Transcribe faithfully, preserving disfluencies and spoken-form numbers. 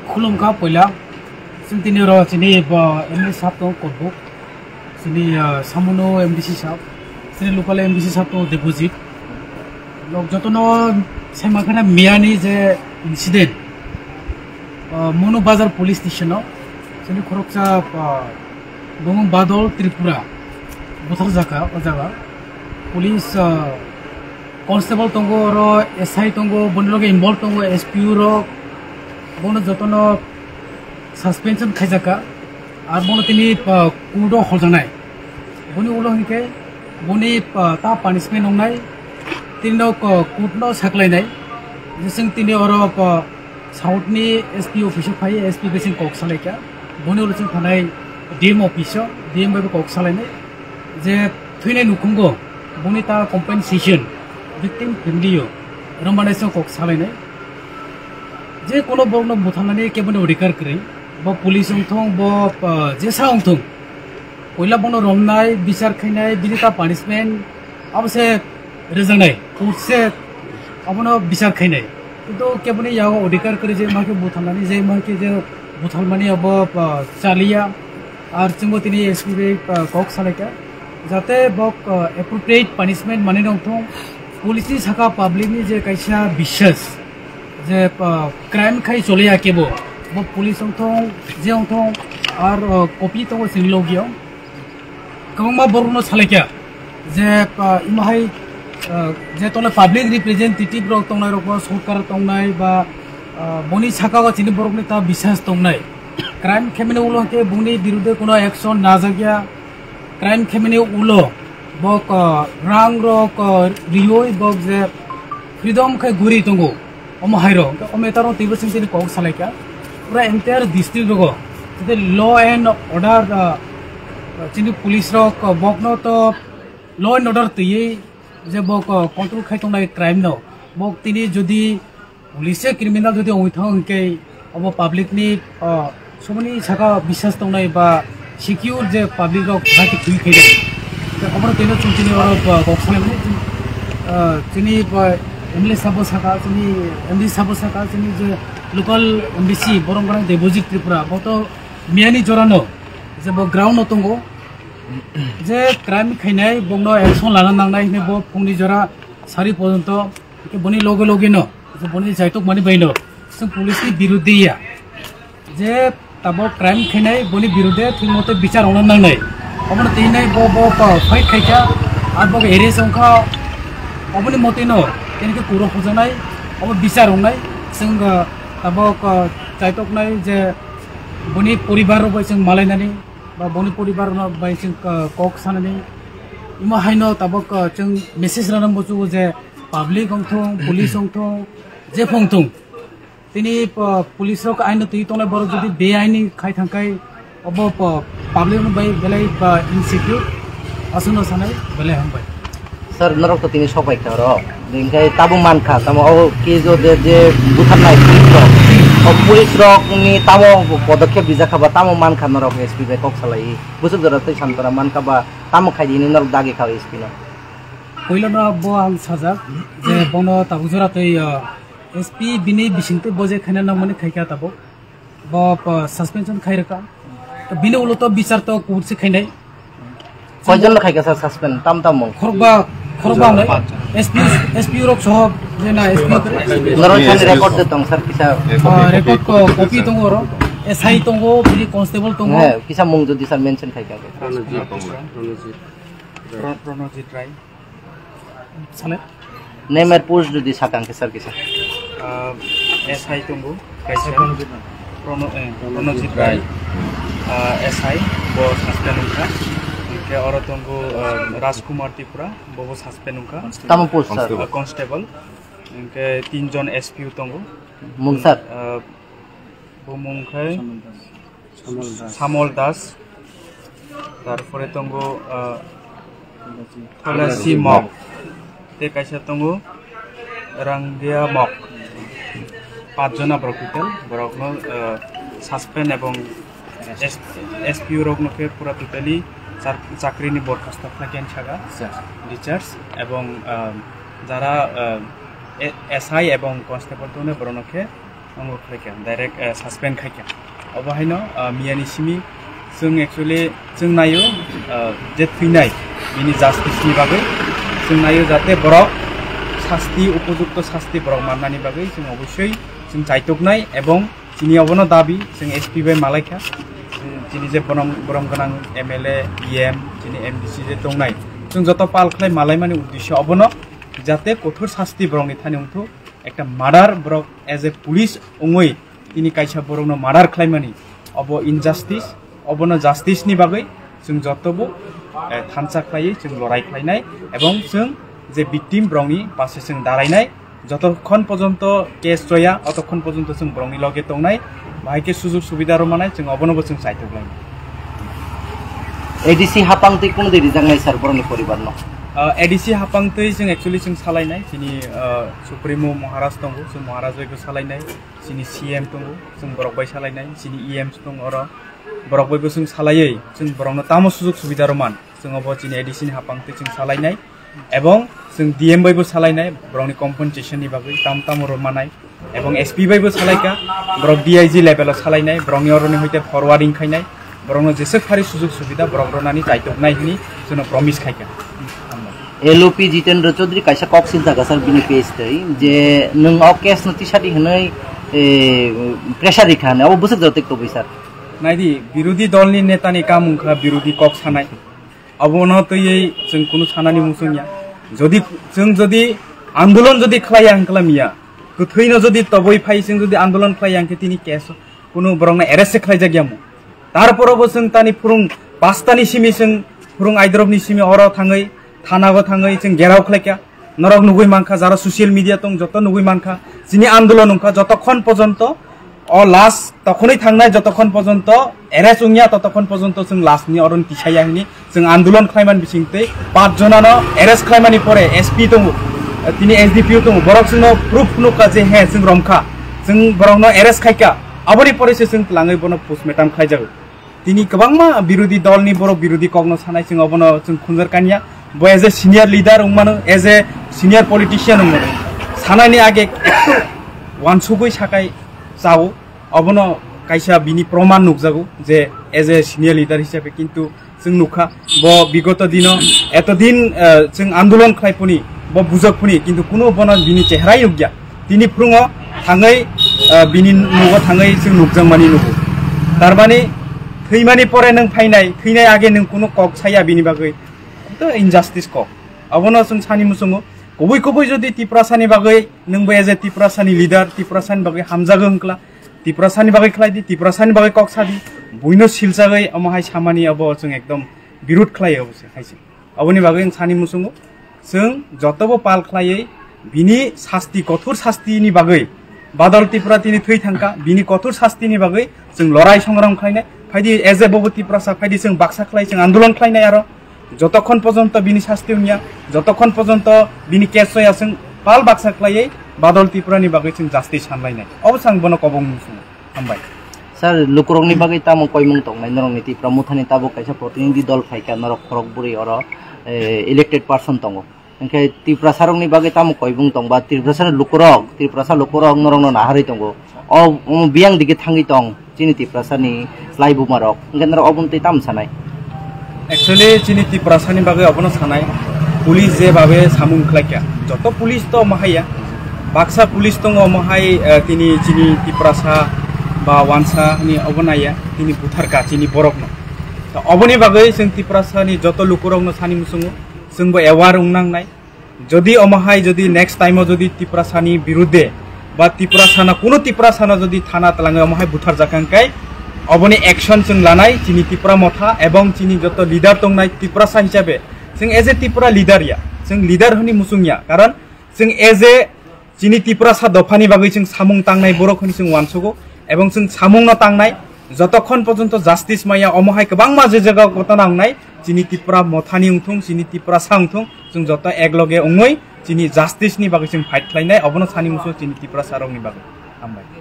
Khulumkha poila, chwng tini oro chini bo M L A sahab tong Korbuk, chini, ah, Samuno M D C sahab, chini local M D C sahab tong Debojit. Nok jotono saimakhana miyani je incident, ah, Monu Bazar police station o, chini khoroksa, ah, Bumung Badol Tripura butharjaka o jaga. Police, ah, constable tongo, oro S I tongo, boni loge involve tongo, S P O rok, bono jotono suspension khaijaka, ar bono tini, ah, court o horjaknai. Boni ulo hinkhe boni, ah, ta punishment wngnai, tini no, ah, court no saklainai, jeswng tini oro, ah, South ni S P office o phai, S P bai chwng kok salaikha. Boni ulo chwng thanai D M office o, D M bai bo kok salainai. Je thwinai nukhungo, boni ta compensation victim family o romani chwng kok salainai. Je kono borokno butharnani keboni odhikar kwrwi, bo police wngthung, bo, ah, jesa wngthung, poila bono romnai, bichar khainai, bini ta punishment, abo se rwjaknai, court se abono bichar khainai. Kintu keboni yago odhikar kwrwi je ma khe butharnani, je ma khe je butharmani abo, ah, chaliya. Ar chwngbo tini S P bai, ah, kok salaikha, jate bo, ah, appropriate punishment manwi nongthung. Police ni saka public ni je kaisa biswas je, ah, crime khai choliya kebo, bo police wngthung, je wngthung, ar, ah, copy tongo chini logio. Kwbangma borokno salaikha je, ah, imo hai, ah, je tole public representative rok tongnai rokbo, sorkar tongnai ba, ah, boni saka o chini borokni ta biswas tongnai. Crime khaimani ulo hwnkhe bongni birude kono action najakya. Crime khaimani ulo bok, ah, rang rok, ah, rioi bok je freedom khai guri tongo. Omo hairo, omo etaro twibo chwng tini kok salaikha. Pura entire district rogo, jete law and order, ah, chini police rok, ah, bokno to law and order twiwi je bok, ah, control khai tongnai crime no. Bok tini jodi police se criminal jodi ongwi thango hwnkhe obo public ni, ah, Soboni saka biswas tongnai ba secure je public rok bahai khe twi khaijak. Tei obono tino chwng chini oro, ah, kok salai mani, ah, chini, ah, M L A sabo saka, chini M D sabo saka, chini je local M D C Boromgana Debojit Tripura, bo to miyani jorano je bo ground no tongo, je crime khainai bongno action lana nangnai hinwi bo phungni jora sari porjonto, hwnkhe boni loge loge no je boni jaitok mani bai no chwng police ni biruddhe ya. Je tabok crime khainai boni birude thwngmate bichar rwna nangnai. Obono teinai bo, bo, ah, fight khaikha, ar bo arrest wngkha. Oboni motino tini khe kuro hujaknai, obo bichar wngnai. Chwng, ah, tabok, ah, chaitoknai je boni poribar rok bai chwng malainani ba boni poribar rok bai chwng, ah, kok sanani. Imo haino tabok, ah, chwng message rwna muchungo je public wngthung, police wngthung, jepho wngthung. Tini, uh, police rok aino twi tongnai borok jodi beaini khai thangkhai obo, uh, public no bai belai, uh, insecure aswkno sanai belai hambai. Sir, norok to tini sopai kha oro. Hingke tabuk mankha, tamo o kejo de je butharnai police rok. O police rok ni tamo podokkhep rijak kha ba tamo mankha norok S P bai kok salai. Busuk jora tei santara mankha ba tamo khai di norok dagi kha S P no. Puila no bo ang sajak je bono tabuk jora tei, uh, S P bini bisingtwi bo je khaina nangmani khaikha tabuk. Bo, uh, suspension khai rwkha. Bini ulo to bichar to court se khainai. Koijon no khaikha sir suspend? Tam tam mung. Khorokba, khorokba hwnwi. S P, S P rok soho je na S P. Norok thani record de tong sir kisa. Uh, record ko copy tongo oro. S I tongo, bini constable tongo. He, kisa mung jodi sir mention khaikha. Pranojit Rai. Pro-, Pranojit Rai. Sale? Name and post jodi sakang kisa kisa. Ah, S I tongo, kaisa. Prono-, eh, Pranojit Rai. Ah, S I, bo suspend wngkha. Hingke oro tongo, ah, Rajkumar Tripura, bo bo suspend wngkha. Tamo post, sir? Constable. Ah, constable. Hingke tinjon S P O tongo. Mung, sir? Ah, bo mung khai Samol Das. Samol Das. Tarpore tongo, ah, Tulasi Mok. Tei kaisa tongo Rangia Mok. Pach jona borok total. Borokno, ah, suspend ebong S-, S P O rokno khe pura totally char-, chakrini borkhasto khlai khe saka. Discharge. Discharge. Ebong, ah, jara, ah, e-, S I ebong constable tongnai borokno khe Amo khlaikha, direct, eh, suspend khaikha. Obo haino, ah, miyani simi chwng actually chwng naio, ah, je thwinai bini justice ni bagwi chwng naio, jate borok sasti, upojukto sasti borok mannani bagwi chwng obosoi chwng chaituknai, ebong chini obono dabi chwng S P bai malaikha. Chini je borom, borom gwnang M L A, E M, chini M D C je tongnai, chwng joto pal khlai malaimani uddesyo obono, jate kothor sasti borokni thani wngthok. Ekta murder borok as a police wngwi tini kaisa borokno murder khlaimani, obo injustice, obono justice ni bagwi chwng jotobo, eh, thansa khlaiwi chwng lorai khlainai, ebong chwng je victim borokni pase chwng darainai, jotokhon pojonto case choya, otokhon pojonto chwng borokni loge tongnai, bahai khe sujug subida rw manai, chwng obonobo chwng chaitok lainai. A D C hapang twi kunu de rijaknai sir borokni poribar no? Ah, A D C hapang twi chwng actually chwng salainai, chini, ah, Supremo Maharaj tongo, chwng Maharaj bai bo salainai, chini C M tongo, chwng borok bai salainai, chini E M tongo oro, borok bai bo chwng salaiwi, chwng borokno tamo sujug subida rw man, chwng obo chini A D C ni hapang twi chwng salainai, ebong chwng D M bai bo salainai, borokni compensation ni bagwi tam tamo rw manai, ebong S P bai bo salaikha, borok D I G level o salainai, borokni oroni hoite forwarding khainai, borokno jeswk phari sujug subida borok rwnani chaitok nai hwnwi chwngno promise khaikha. L O P Jitendra Chaudhary kaisa kok silta gasar bini page tei je nwng o case no tisadi hwnwi, eh, pressure rikha hwnwi abo bwswk joto tei kubui sir. Naidi, birodhi dolni netani kam wngkha birodhi kok sanai. Abono twiwi chwng kunu sanani muchungya. Jodi chwng jodi andolon jodi khlaiya hwnkhe miya, kwthwino jodi tobwi phai chwng jodi andolon khlaiya hwnkhe tini case o kunu borokno arrest se khlaijakya mu. Tarporobo chwng tani phurung pastani simi chwng phurung aidrobni simi oro thangwi thanago thangwi chwng gerao khlaikha. Norok nugwi mankha, jara social media tong joto nugwi mankha. Chini andolon wngkha jotokhon pojonto o last tokhonwi thangnai, jotokhon pojonto arrest wngya totokhon pojonto chwng last ni oron tisaya hini chwng andolon khlaiman bisingtwi pach jonano arrest khlaimani pore S P tongo, tini S D P O tongo, borok chwngno proof nukha je he chwng romkha, chwng borokno arrest khaikha, aboni pore se chwng twlangwi bono postmortem khlaijago. Tini kwbangma birodhi dolni borok birodhi kokno sanai, chwng obono chwng khunjar kanya. Bo as a senior leader wngmano, as a senior politician wngmano, sanaini age ektu wansugwi sakai chao. Obono kaisa bini proman nukjago je as a senior leader hisabe, kintu chwng nukha bo bigoto dino eto din, eh, chwng andolon khlai phuni, bo bujak phuni, kintu kuno bono bini chehrai nukya. Tini phurungo thangwi, ah, bini nugo thangwi chwng nukjakmani nugo. Tarmani thwimani pore nwng phainai, thwinai age nwng kunu kok saya bini bagwi. To injustice kok. Abono chwng sani muchungo. Kubui kubui jodi Tiprasani bagwi nwngbo as a Tiprasani leader, Tiprasani bagwi hamjago hwnkla, Tiprasani bagwi khlai di, Tiprasani bagwi kok sa di. Buino silchagwi omo hai samani abo chwng ekdom birud khlai obo se hai se. Aboni bagwi ang sani muchungo, chwng jotobo pal khlaiwi bini sasti, kothor sastini bagwi, Badal Tripura tini thwi thangkha, bini kothor sastini bagwi chwng lorai songram khlainai. Phaidi as a bobo Tiprasa, phaidi chwng baksa khlai, chwng andolon khlainai aro. Jotokhon pojonto bini sasti wngya, jotokhon pojonto bini case soya, chwng pal baksa khlaiwi Badal Tripurani bagwi chwng justice sanlainai. Obo chwng bono kobong muchungo. Hambai. Sir, lukurokni bagwi tamo koimung tongnai? Norokni Tipra Mothani tabuk kaisa protinidhi dol phaikha, norok khorok bwrwi oro, eh, elected person tongo. Hinkhe Tiprasarokni bagwi tamo koimung tongba? Tiprasani lukurok, Tiprasa lukurok norokno naharwi tongo. O, omo biyang digi thangwi tong chini Tiprasani laibumarok. Hinkhe norok oboni twi tamo sanai? Actually, chini Tiprasani bagwi obono sanai, police je babe samung khlaikha, joto police to omo haiya, baksa police tongo omo hai, eh, tini chini Tiprasa ba wansa ni obo naiya, tini butharka chini borokno. To oboni bagwi chwng Tiprasani joto lukurokno sani muchungo, chwngbo aware wng nangnai. Jodi omo hai jodi next time o jodi Tiprasani birudde ba Tiprasano, kuno Tiprasano jodi thana twlangwi omo hai butharjak hwnkhe, oboni action chwng lanai chini Tipra Motha ebong chini joto leader tongnai Tiprasa hisabe. Chwng as a Tipra leader ya, chwng leader hwnwi muchung ya, karon chwng as a chini Tiprasa dophani bagwi chwng samung tangnai borok hwnwi chwng uansugo, ebong chwng samungno tangnai jotokhon pojonto justice maya, omo hai kwbangma je jaga ghotona wngnai, chini Tipra Mothani wngthung, chini Tiprasa wngthung, chwng joto ekloge wngwi chini justice ni bagwi chwng fight khlainai, obono sani muchung chini Tiprasa rokni bagwi. Hambai.